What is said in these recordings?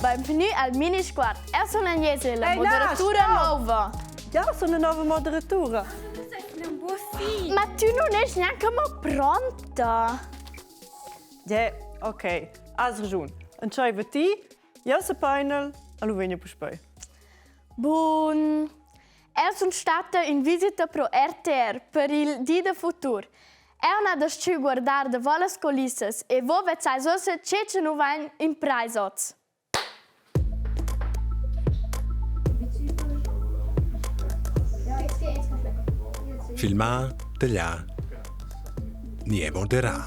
Benvenü al Minisguard. Eu sun Agnese, la Ehi, na, moderatura stop! nouva. Ja sun la nova moderatura. Ma tü nun est gnanca mo pronta. Yeah, ok. Has raschun. Entscheiva ti, jeu sepainel e lu vegn puspei. Bun. Eu sun stata in visita pro RTR per il di da futur. Eu n'ha das-chü guardar davo las culissas e vo vezzais uossa che cha nu vain imprais hoz. Filmà, taglià ni è moderà.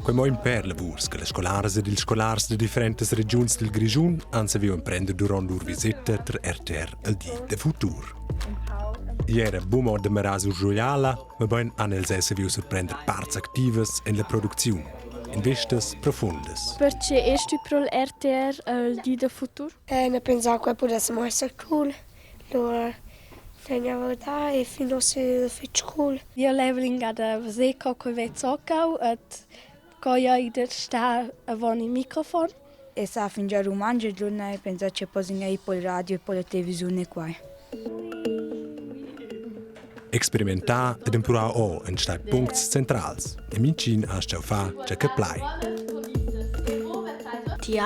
Quei mo in pèr lavurs che las scolaras ed ils scolars da differentas regiuns dil Grischun han saviu emprender duront lur viseta ter RTR el di da futur. I era buc mo da mirar sur Giuliala, mabain han els era saviu surprender parts activas en la producziun, invistas profundas. Perche est tü pro'l RTR al di da futur? Ne pensavo che pudessimo esser cool. Lura vegn a guardar e fin uss fitg cool. Io level ingada veser co que vez zoccau et co io i da star avon il microfon. E sa fingià rumantsch e lura n'hai pensà che poss gnir poi radio e poi la televisiun e quai. Experimentar ed empruar o en stai puncts centrals e mintgin astga far tge che plai. Ti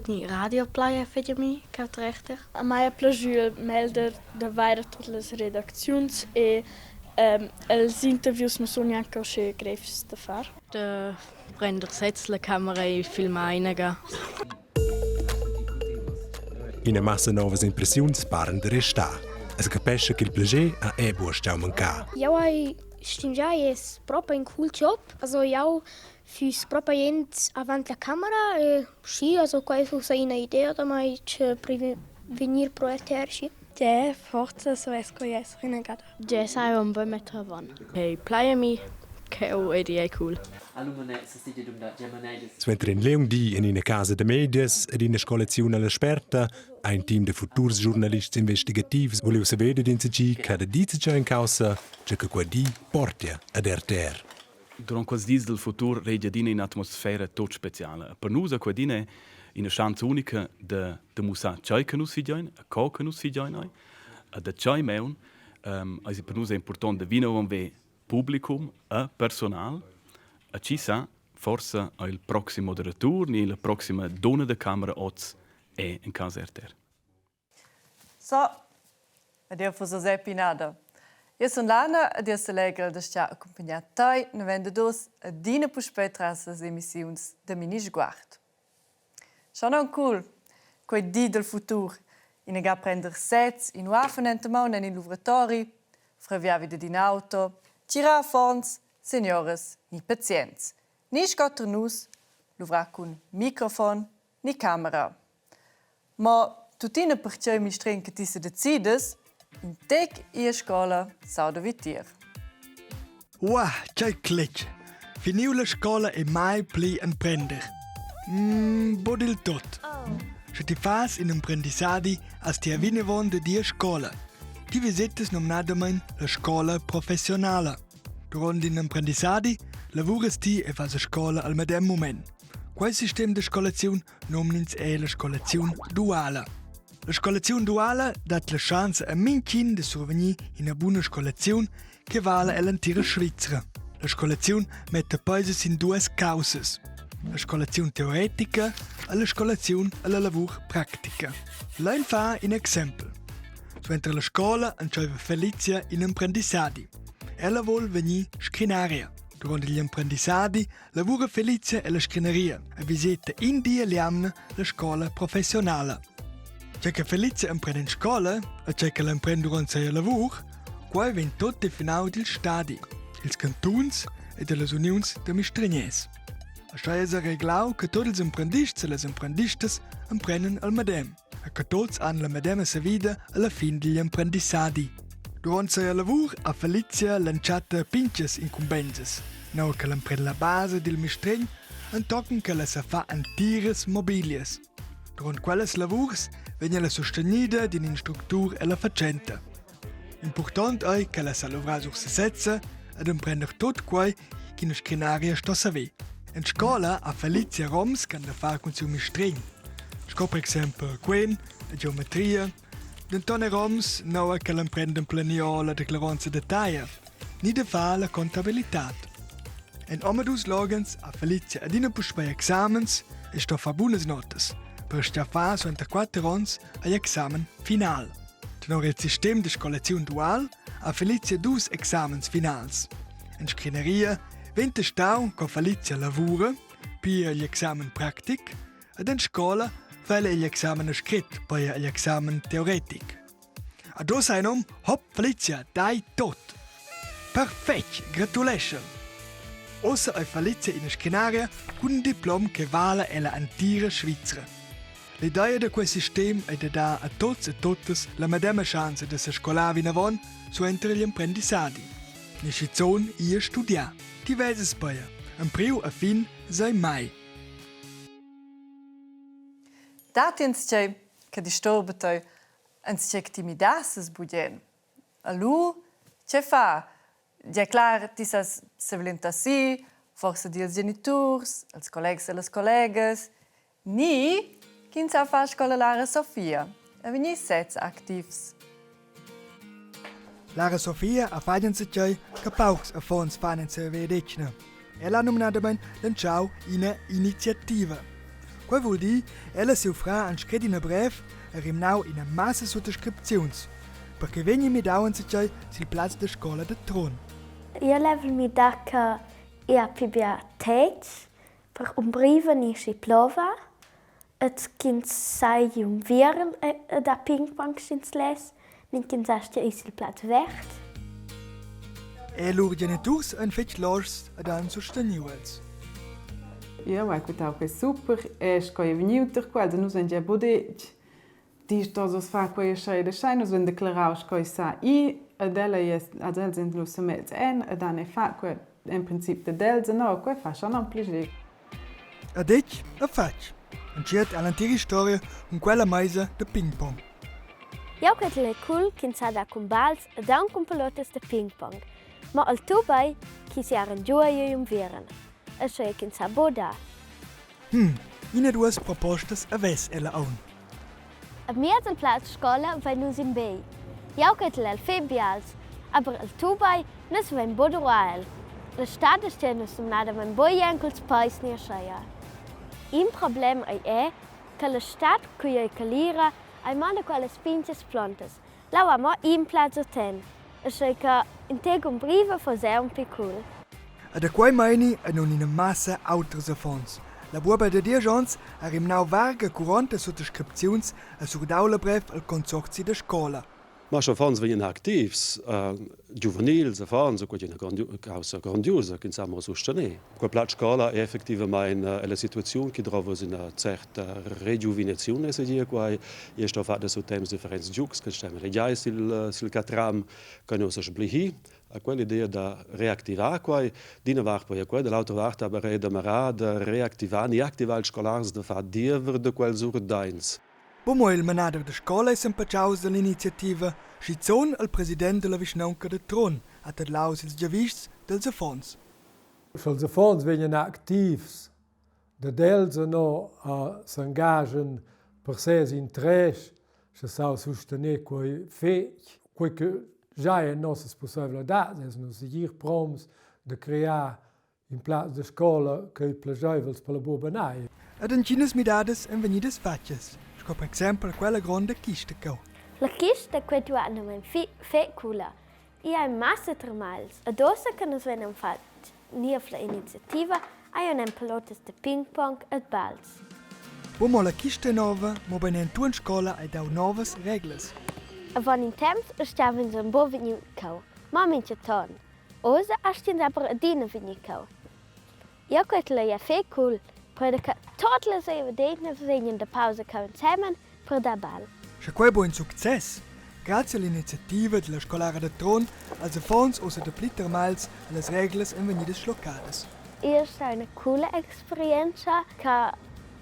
ni radio plai fetg a mi, cauter A mai ha plaschü il meglder da vaira tuot las redacziuns e els interviews nu sun gnanca uschè greivs da far. Da prender sez la camera e filmar inaga. Ina massa novas impressiuns paran da restar. E se capescha ch'il plascher ha er buca stau mancar. Jau hai stingià es propi in cool job. Also jau füss propi jent avant la camera e Schi, also quai fussa ina idea damai che vegnir pro RTR, schi. Tge forza savess quei esser inagada? Tge sai un bei metter avon. Ei plai a mi, cheu ed ei cool. Suenter in liung di en ina casa da medias ed ina scolaziun alla sperta ha in team da futurs giurnalists investigativs vuliu saver dad insatgi che ha da dir tgei en caussa, tge che quei di portia ad RTR. Durant quels dis del futur regia adina in'atmosfera tot speciala. Per nus è quadina ina chance unica de, de mussar tgei che nus figein, co che nus figein ei, e da tgei meun. Um, eisi per nus è important de vinavon ver publicum e personal. E chi sa, forse il proxim moderatur ni la proxima donna de camera oz è in cas RTR. So, ed eu fuss uss pinada. Eu sun Lana ed eu selegrel da star accumpagnar tai 92 adina puspei tras las emissiuns da Minisguard. Schon aunc cool, quei di del futur, inaga prender sez in uaffen enta maun en in luvratori, freviar vi dad in auto, tgirar affons, senioras ni pazients, ni sco ter nus, luvrar cun microfon ni camera. Ma tuttina pertgei mistregn che ti sedecidas, in tec ir a scola s'auda vitier. Uah, tgei cletg! Finiu la scola e mai pli emprender. Mm, bod il tot. Sche ti fas in emprendissadi, has ti vinavon da dir scola. Ti visetas numnadamein la scola professionala. Duront in emprendissadi lavuras ti e fas a scola al medem mument. Quei sistem da scolaziun nomn'ins era la scolaziun duala. La scolaziun duala dat la schanza a mintgin da survegnir ina buna scolaziun che vala ell'entira Svizra. La scolaziun metta peisa sin duas caussas. La scolaziun teoretica e la scolaziun alla lavur practica. Lein far in exempel. Suenter la scola entscheiva Felicia in emprendissadi. Ella vul vegnir scrinaria. Durant igl emprendissadi lavura Felicia ella scrineria e viseta in di all'jamna la scola professionala. Tge che Felicia emprende in scola e tge che l'emprende durant sia lavur, quai vegn tot definau dil stadi, ils cantuns e dallas uniuns da mistergners. Aschia esa reglau che tot ils emprendists e las emprendistas emprenden al medem e che tots han la medema savida alla fin digl emprendissadi. Durant sia lavur ha Felicia l'entschatta pintgas incumbensas, nua ch'ella emprend la basa dil mistregn entochen ch'ella sa fa entiras mobilias. Durant quellas lavurs vegn ella sustenida d'in instructur ella fatschenta. Impurtont ei ch'ella sa luvrar sur sesezza ed emprender tut quei ch'ina scrinaria sto saver. En scola ha Felicia roms ch'han da far cun siu mistregn, sco per exempel quen e geometria, denton er roms nua ch'el emprenda planiar la declaronza da taglia ni da far la contabilitad. En omadus loghens ha Felicia adina puspei examens e sto far bunas notas per stiaffar suenter quater onns agl examen final. Tenor il sistem da scolaziun dual ha Felicia dus examens finals. En scrineria vegn testau co Felicia lavura, pia igl examen practic, ed en scola fa ella igl examen a scrit, pia igl examen teoretic. Ad ossa ein um, hop Felicia, dai tot! Perfetg, gratuleschel! Ossa ei Felicia ina scrinaria cun in diplom che vala ella entira Svizra. L'idea da quei sistem ei da dar a tots e tuttas la medema schanza da sescolar vinavon suenter igl emprendissadi. Ni schizun ir a studiar. Ti vesas peia, empriu a fin sei mai. Dat ins tgei che disturba tei, enzatgei che ti midasses bugen? Lu, tgei fa? Gia clar, ti sas sevalentar si, forsa dils geniturs, als collegs e las collegas, ni ch'ins sa far scola Lara Sofia e vegnir sez activs. Lara Sofia ha fatg enzatgei che paucs affons fan en sia vegliadetgna. Ella ha numnadamein lantschau ina iniziativa. Quei vul dir, ella e siu frar han scret ina brev e rimnau ina massa suttascripziuns, per che vegni midau enzatgei sil plaz da scola da Trun. Io level midar che ia pi bia tetg per umbriva ni schi plova et ch'ins sai unviern da ping-pong sch'ins less, ni ch'ins astga ir sil plaz verd. E lur geniturs ein fetg loschs ed han susteniu els. Jeu hai quitau quei super e sco ei vegniu tier quels, nus vein gia buc detg ti stos uss far quei aschia ed aschia, nus vein declarau sco ei sa ir ed ella ei ad els ein lu semess en ed han ei fatg quei en princip dad els e no, quei fa schon aunc plascher. Ha detg e fatg. Entschiet ha l'entira historia cun quella meisa da ping-pong. Jau quetel ei cool ch'ins ha da cun bals ed aunc cun pelotas da ping-pong. Ma al tubai chi si arrangiua igl unviern. Aschia ch'ins ha buc da. Hm, ina duas propostas havess ella aunc. A miez al plaz scola vein nus in begl. Jau quetel el fetg bials, aber el tubai nus vein buc duvrau el. La stad astgein nus numnadamein bugen culs peis ni ascheia. In problem ei è che la stad cu ei calira ei mo da quellas pintgas plontas. Leu ha mo in plaz ten, aschia che in tec umbriva fuss aunc pli cool. E da quei meini ein aunc ina massa auters affons. La buoba da diesch onns ha rimnau varga 40 suttascripziuns e surdau la brev al consorzi da scola. Ma sche affons vegnan activs, giuvenils, affons, quei è una causa grandiosa ch'ins ha mo sustener. Quel plaz scola è effectivamain la situaziun che drova ina certa regiuvinaziun, se dir quai. E sto far da su temps differents giugs che stemmen legiai sil, sil catram che non sa sblihi. A quell'idea da reactivar quai, d'ina vart poi quai, da l'autra vart aber è da marar da reactivar ni activar ils scolars da far diever da quels urdains. Bumo il manader da scola ei s'empatschaus dall'iniziativa, schizun il president dalla vischnaunca da Trun ha tadlau sils giavischs dils affons. Sch'ils affons vegnan activs dad els ano a s'engagen per ses interess, sche sa sustener quei fetg, quei che già en nossas pusseivladads es nus segir prompts da crear in plaz da scola che ei plageivels per la buobanaglia. Ed entginas midadas ein vegnidas fatgas, sco per exempel quella gronda chista cheu. La chista quei tuorna fetg coola. I hai massa termagls ed ussa che nus vegnan fatg niev la iniziativa hai aunc pelotas da ping-pong ed bals. Buc mo la chista nova, mobein entuorn scola ei dau novas reglas. Avon in temps astgavan ins buca vegnir cheu, mo mintgaton. Oz astg'ins aber adina vegnir cheu. Jeu quetel ei fetg cool, pertgei che tut las vegliadetgnas vegnan da pausa cheu ensemen per dar bal. Sche quei bu in success? Grazia all'iniziativa dalla scolara da Trun als affons ussa dapli termagls e las reglas ein vegnidas schloccadas. Igl ei ina coola experientscha che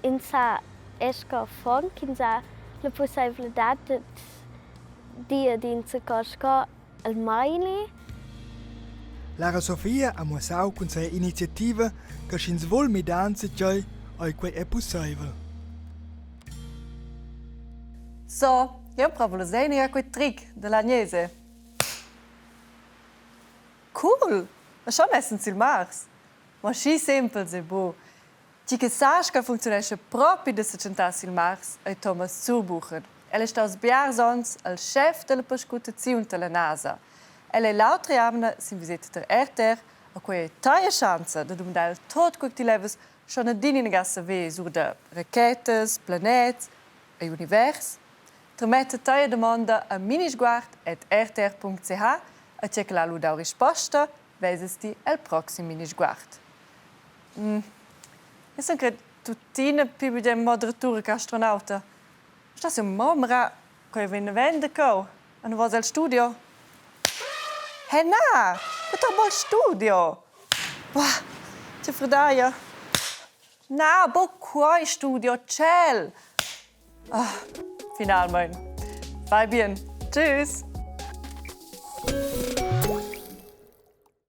ins sa er sco affon ch'ins ha la pusseivladad dad dir ad ins sco el meini. Lara Sofia ha muossau cun sia iniziativa che sch'ins vul midar enzatgei, ei quei è pusseivel. So, jeu provo la quei tric dell'Agnese. Cool! E schon essen sil Mars. Ma schi sempels e bu. Tgi che sa sco funcziunescha propi da setschentar sil Mars ei Thomas Zurbuchen. El è staus biars onns il schef dalla perscrutaziun dalla NASA. El ei l'autra jamna sin viseta tar RTR e quei ei taia schanza da dumandar el tot quei che ti levas schon adina inaga saver sur da rachetas, planets e univers. Trametta taia damonda a minisguard@rtr.ch e tge che l'ha lu dau risposta vesas ti el proxim Minisguard. Mm. Io sun cred tuttina più bugen moderatura che astronauta. Sta su momra, quei vegn vende co. E nu vas al studio? He na, eu torn al studio. Bah, che fredaia. Na, buc quei studio, tschel. Ah, finalmein. Vai bien. Tschüss.